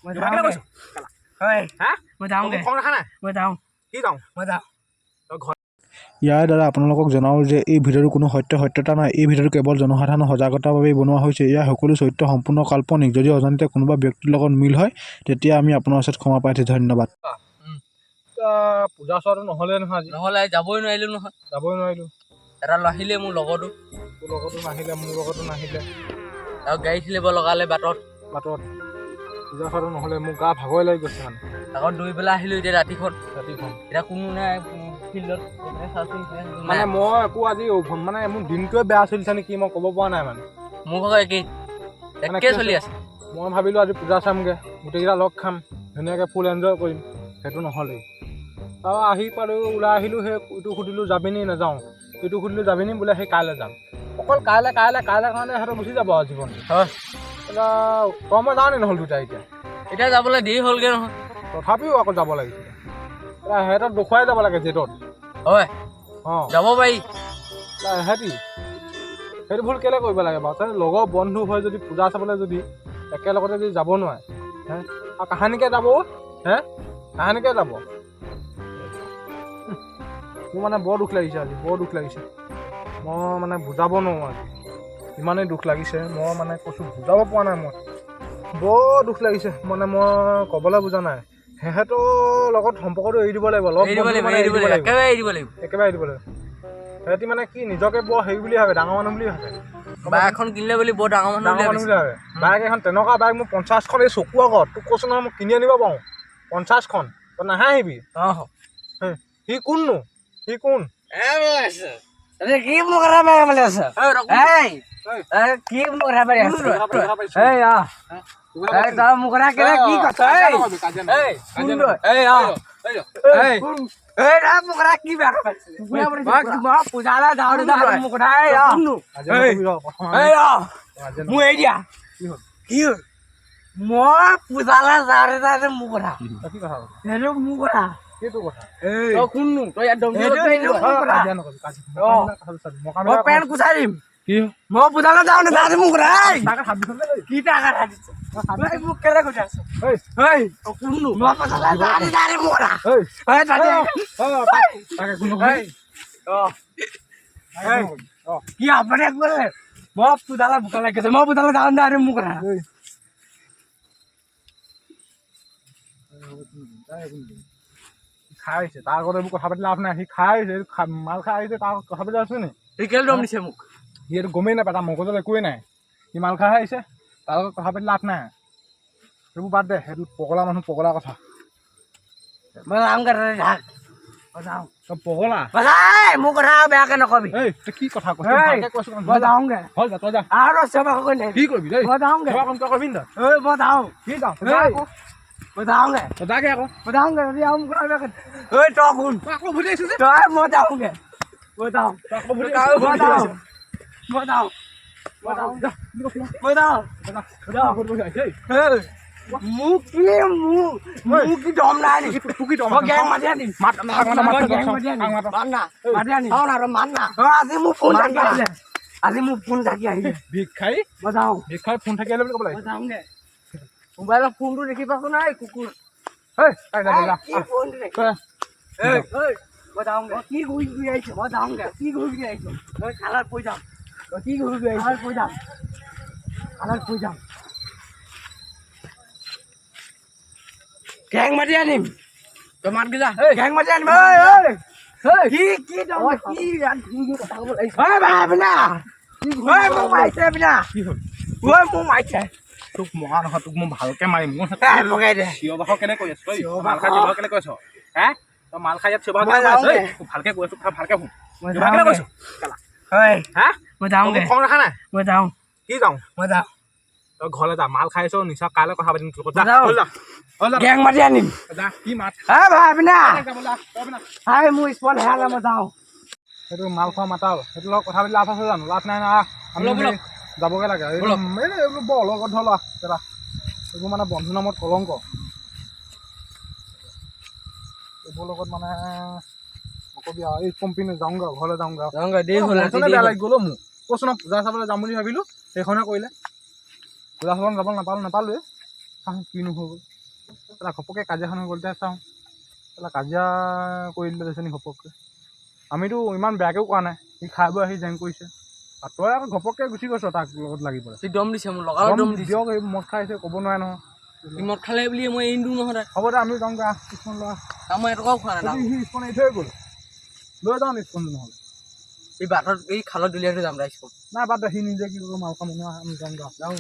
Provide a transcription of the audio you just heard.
মই কেনে যাওঁগে। কৈছ? হয়। হা? মই তই যাওঁগে। মোক খং ৰাখা নাই? মই যাওঁ। কি যাওঁ? মই যাওঁ। তই ঘৰ ইয়াৰ দ্বাৰা আপোনালোকক জনাওঁ যে এই ভিডিঅ'টোৰ কোনো সত্য সত্যতা নাই। এই ভিডিঅ'টো কেৱল জনসাধাৰণৰ সজাগতাৰ বাবেই বনোৱা হৈছে। ইয়াৰ সকলো চৰিত্ৰ সম্পূৰ্ণ কাল্পনিক। যদি অজানিতে কোনোবা ব্যক্তিৰ লগত মিল হয়, তেতিয়া আমি আপোনাৰ ওচৰত ক্ষমা প্ৰাৰ্থী। ধন্যবাদ। পূজা চোৱাটো নহ'লে নহয় আজি। নহ'লে যাবই নোৱাৰিলো নহয়। যাবই নোৱাৰিলো। এটা নাহিলে মোৰ লগতো। তোৰ লগতো নাহিলে, মোৰ লগতো নাহিলে। আৰু গাড়ী ঠেলিব লগালে বাটত। বাটত পূজা চোৱাটো নহ'লে, মোৰ গা ভাগৰে লাগি গৈছে মানে। আকৌ দৌৰি পেলাই আহিলো এতিয়া ৰাতিখন। ৰাতিখন। এতিয়া কোনো নাই ফিল্ডত। চাচোন। মানে মই একো আজি মানে মোৰ দিনটোৱে বেয়া চলিছে নেকি, মই ক'ব পৰা নাই মানে। মোৰ ভাগৰ একেই। মানে একেই কি চলি আছে। মই ভাবিলোঁ আজি পূজা চামগৈ, গোটেইকেইটা লগ খাম, ধুনীয়াকৈ ফুল এনজয় কৰিম। সেইটো নহ'লেই। তাৰপৰা আহি পালোঁ, ওলাই আহিলোঁ। সেই ইটো সুধিলোঁ, যাবি নি? নাযাওঁ। ইটো সুধিলোঁ, যাবি নি? বোলে সেই কাইলৈ যাম। অকল কাইলৈ, কাইলৈ, কাইলৈ কাৰণে সিহঁতে গুচি যাব আৰু জীৱনটো। হয়। এতিয়া তই মই যাওঁ নি নহ'ল দুটা এতিয়া? এতিয়া যাবলৈ দেৰি হ'লগৈ নহয়। তথাপিও আকৌ যাব লাগিছিলে। এতিয়া সিহঁতক দেখুৱাই যাব লাগে জেদত। হয়। অঁ। যাব পাৰি। এতিয়া সিহঁতি সেইটো ভুল কেলৈ কৰিব লাগে বাৰু? তই লগৰ বন্ধু হৈ যদি পূজা চাবলৈ যদি একেলগতে যদি যাব নোৱাৰে হে, আৰু কাহানিকে যাব হে, কাহানিকে যাব? মোৰ মানে বৰ দুখ লাগিছে আজি, বৰ দুখ লাগিছে। মই মানে বুজাব নোৱাৰোঁ, আজি ইমানেই দুখ লাগিছে। মই মানে কৈছোঁ, বুজাব পৰা নাই। মই বৰ দুখ লাগিছে, মানে মই ক'বলৈ বুজা নাই। সিহঁতৰ লগত সম্পৰ্কটো এৰি দিব লাগিব, লগ এৰি দিব বন্ধু লাগিব। মানে এৰি দিব লাগিব, একেবাৰে এৰি দিব লাগিব। একেবাৰে এৰি দিব লাগিব। সিহঁতি মানে কি, নিজকে বৰ হেৰি বুলি ভাবে, ডাঙৰ মানুহ বুলি ভাবে। বাইক এখন কিনিলে বুলি বৰ ডাঙৰ মানুহ ডাঙৰ বুলি মানুহ ভাবিছে। বুলি ভাবে। বাইক এখন, তেনেকুৱা বাইক মোৰ 50খন এই চকু আগত। তোক কৈছোঁ নহয়, মই কিনি আনিব পাৰোঁ 50খন। তই নাহাঁহিবি। অঁ। সি কোননো? সি কোন? কি মুখৰা বেয়া পালি আছ? এই, এই, কি মুখৰা পাৰি আছ? এই আহ, এই তই মুখৰা কেলে কি কৈছ? এই, এই, কোন তই? এই আহ, এই, এই তই মুখৰা কি বেয়া পাইছ? মই পূজালৈ যাওঁতে যাওঁতে মুখৰা, এই আহ, এই, এই আহ, মোৰ এই দিয়া। কি হ'ল? কি হ'ল? মই পূজালৈ যাওঁতে যাওঁতে মোৰ কথা। কি কথা কৈছ? সেইটো মোৰ কথা। কি তোৰ কথা? এই, তই কোননো? তই ইয়াত দম দিব সেইটো মোৰ কথা। কাজিয়া নকৰিবি, কাজিয়া। অ। কথাটো চাবি, মই মকামিলা। পেণ্ট কুচাই দিম। কি? মই পূজালৈ যাওঁতে যাওঁতে মোৰ কথা, এই। তাকে হাত দিছ নে? কি টাকা দিছ? এই, মোক কেলে কৈছ? এই। এই, কোননো? মই পূজালৈ যাওঁতে যাওঁতে মোৰ কথা। এই। এই, তাতে। তাকে কোন? এই, অ, এই। কি আপুনি কৰিলে? মই পূজালৈ বোকা লাগিছে। মই পূজালৈ যাওঁতে যাওঁতে মোৰ কথা। এই, খাই আহিছে, তাৰ আগত এইবোৰ কথা পাতি লাভ নাই। সি খাই আহিছে, এইটো মাল খাই আহিছে, তাৰ আগত কথা পাতি আছো নি? সি কেলে দম দিছে মোক? সি এইটো গমেই নাপায়, তাৰ মগজত একোৱেই নাই। সি মাল খাই আহিছে, তাৰ লগত কথা পাতি লাভ নাই। সেইবোৰ বাদ দে, সেইটো পগলা মানুহ, পগলা কথা। মই যাওঁগে, তাতে থাক। মই যাওঁ। তই পগলা। এই, মোৰ কথা বেয়াকে নকবি। এই, তই কি কথা কৈছ? এই, ভালকে কৈছো। মই যাওঁগে। হ'ল, যা, তই যা। আৰু চিঞৰ বাখৰ কৰি নাথাকিবি। কি কৰিবি দেই? মই যাওঁগে। কিবা কাম তই কৰিবি নি তই? এই, মই যাওঁ। কি যাওঁ? এই, যা আকৌ। মই যাওঁগে। তই যাগে আকৌ। মই যাওঁগে, যদি আৰু মোক কথা বেয়াকে। ঐ, তই কোন? তই আকৌ উভতি আহিছ যে? তই, মই যাওঁগে। মই যাওঁ। তই আকৌ উভতি আহিছ। মই যাওঁ। মই যাওঁ। মই যাওঁ। যা, যা, মই যাওঁ। যা, যা, আকৌ উভতি আহিছ, এই। এই, মোক কি দম নাই নেকি? তোৰ কি দম মই আছে? গেং মাতি আনিম। মাত, মাত, মাত, মাত, মই গেং মাত, মাতি আনিম। মাত, মাত না, মাতি আনিম। মাত না। অ, আজি মোৰ ফোন থাকি আহিলে। আজি মোৰ ফোন থাকি আহিলে। ভিক্ষাৰী। মই যাওঁ। ভিক্ষাৰী, ফোন থাকি আহিলে বুলি ক'ব লাগে। মই যাওঁগে। মোবাইলৰ ফোনটো দেখি পাইছো নাই কুকুৰ। এই, তাই যা, যা। কি ফোনটো দেখি? তই এই, এই, মই যাওঁগে। কি ঘূৰি ঘূৰি আহিছ? মই যাওঁগে। কি ঘূৰি ঘূৰি আহিছ? মই খালাত পৰি যাম। তই কি ঘূৰি ঘূৰি আহিছ? খালাত পৰি যাম। খালাত পৰি যাম। গেং মাতি আনিম। তই মাত যা। গেং মাতি আনিম। ঐ, ঐ। কি কি দম? কি ইয়াত ঘূৰি ঘূৰি কথা ক'ব লাগিছ? ঐ ভাই বিনা। ঐ, মোক মাৰিছে বিনা। কি হ'ল? ঐ, মোক মাৰিছে। তোক মৰা নহয়, তোক মই ভালকে মাৰিম মোৰ। এই, মগাই দে। চিঞৰ বাখৰ কেনে কৰি আছ তই? মাল খাই চিঞৰ বাখৰ কেনে কৰিছ হে? তই মাল খাই ইয়াত চিঞৰ বাখৰ মই কেনে কৰি আছ? যাওঁগে। এই, তোক ভালকে কৈ আছো, কথা ভালকে শুন। মই চিঞৰ বাখৰ কেনে যাওঁগে। কৈছ? ঐ, হা? মই তই যাওঁগে। মোক খং ৰাখা নাই? মই যাওঁ। কি যাওঁ? মই যাওঁ। তই ঘৰলৈ যা, মাল খাইছ নিচা। কাইলৈ কথা পাতিম তোৰ লগত। যা। যাওঁ। হ'ল যা, হ'ল যা। গেং মাতি আনিম। যা, কি মাত? ঐ ভাই বিনা। যাব যা, তই বিনা। হাই, মোৰ স্পন হেৰালে, মই যাওঁ। সেইটো মাল খোৱা মাতাল, সেইটো লগত কথা পাতি লাভ আছে জানো? লাভ নাই না। আমি ব'লক, ব'লক। যাবগৈ লাগে। ব'লক। এইবোৰ বৰ অলগদ্ধ ল'ৰা দাদা। এইবোৰ মানে বন্ধু নামত কলংক। এইবোৰ লগত মানে নকবি আৰু। এই কোম্পানী যাওঁগৈ, ঘৰলৈ যাওঁগৈ আৰু। যাওঁগে, দেৰি হ'ল আজি। মনচনে দেৰি বেয়া হ'ল। লাগি গ'ল অ' মোৰ। কৈছো ন, পূজা চাবলৈ যাম বুলি ভাবিলোঁ, সেইখনে কৰিলে। পূজা চাবলৈ যাব নাপালোঁ, নাপালোৱে। চাওঁ কিনো হৈ গ'ল। কেলা ঘপককৈ কাজিয়াখন হৈ গ'ল। এতিয়া চাওঁ, কেলা কাজিয়া কৰি দিলে দেচোন ঘপককৈ। আমিতো ইমান বেয়াকৈও কোৱা নাই, সি খাই বৈ আহি জেং কৰিছে আৰু তই আকৌ ঘপককৈ গুচি গৈছ তাক লগত লাগি পেলাই। সি দম দিছে মোক, লগালগ দম দিছে। দিয়ক, এই মদ খাইছে, ক'ব নোৱাৰে নহয়। সি মদ খালে বুলিয়ে মই এৰি নিদিওঁ নহয় তাক। হ'ব দে, আমিও যাওঁগৈ। আহ, স্পন লোৱা। তাক মই এটকাও খোৱা নাই তাক। সি স্পন এৰি থৈ গ'ল, লৈ যাওঁ স্পনটো নহ'লে। এই বাটত এই খালত দলিয়াই থৈ যাম ৰাইজ। নাই, বাদ দে, সি নিজে কি কৰিব মাল কাম। আমি যাওঁগৈ। যাওঁ।